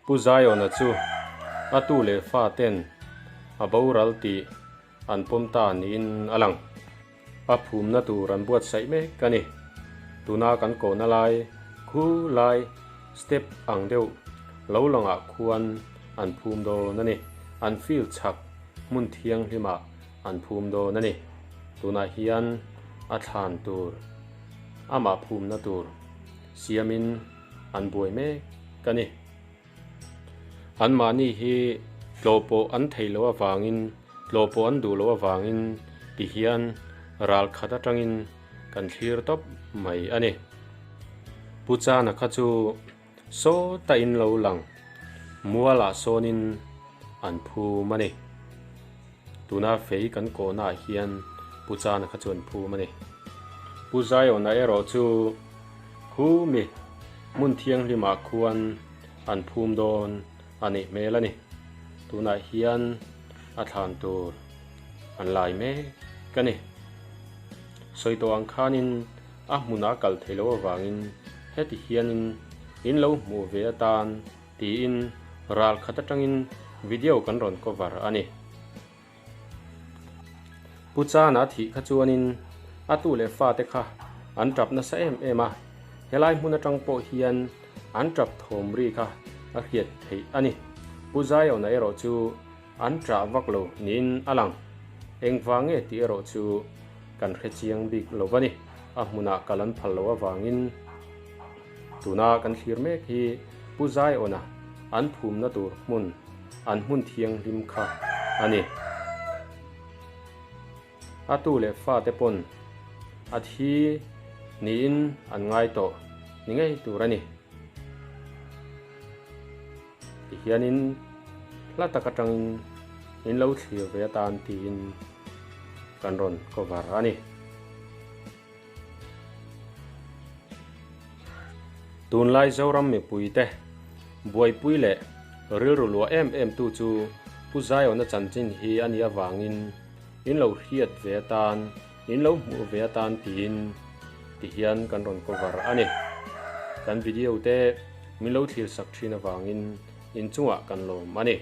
Pu Zion-a chu a tu leh fa ten a boral tih an pawm ta niin a lang. A phumna tur an buatsaih mek a ni. Tuna kan kawhna lai khu lai step ang deuh lo langah khuan an phum dawn a ni. An field chhak hmun thianghlimah an phum dawn a ni. Tunah hian a thlan tur amah phumna tur siamin an buai mek a ni. Anmahni hi tlawh pawh an theih loh avangin, tlawh pawh an duh loh avangin ti hian ral khat atangin kan thlir tawp mai a ni. Pu Chana kha chu sawta in lo lang mualah sawnin an phum a ni. Tuna fei kan kawhnaah hian Pu Chana kha chu an phum a ni. Pu Zion-a erawh chu Khumi hmun thianghlimah khuan an phum dawn a nih hmel a ni. Tunah hian a thlan tur an lai mek a ni. Sawi tawh ang khanin a hmunah a kal theih loh avangin heti hianin in lo hmuh ve atan tiin ral khat atangin video kan rawn cover a ni. Pu Chana thih kha chuanin a tu leh fate kha an tap nasa em em a, helai hmun atang pawh hian an tap thawm ri kha a hriat theih a ni. Pu Zaiawna erawh chu an tah vak lo niin a lang. Engvang nge tih erawh chu kan hre chiang bik lo va ni. A hmunah kal an phal loh avangin tuna kan thlir mek hi Pu Zaiawna an phumna tur hmun an hmun thianghlim kha a ni. A tu leh fate pawn a thi niin an ngai tawh ni ngei tur a ni. Tihianin hla tak atangin in lo thlir ve atan tiin kan rawn cover a ni. Tunlai Zoram mipuite buaipui leh rilru luah em em tu chu Pu Zion-a chanchin hi a nih avangin in lo hriat ve atan, in lo hmuh ve atan tiin tihian kan rawn cover a ni. Kan video te min lo thlir sak thin avangin inchungah kan lawm a ni.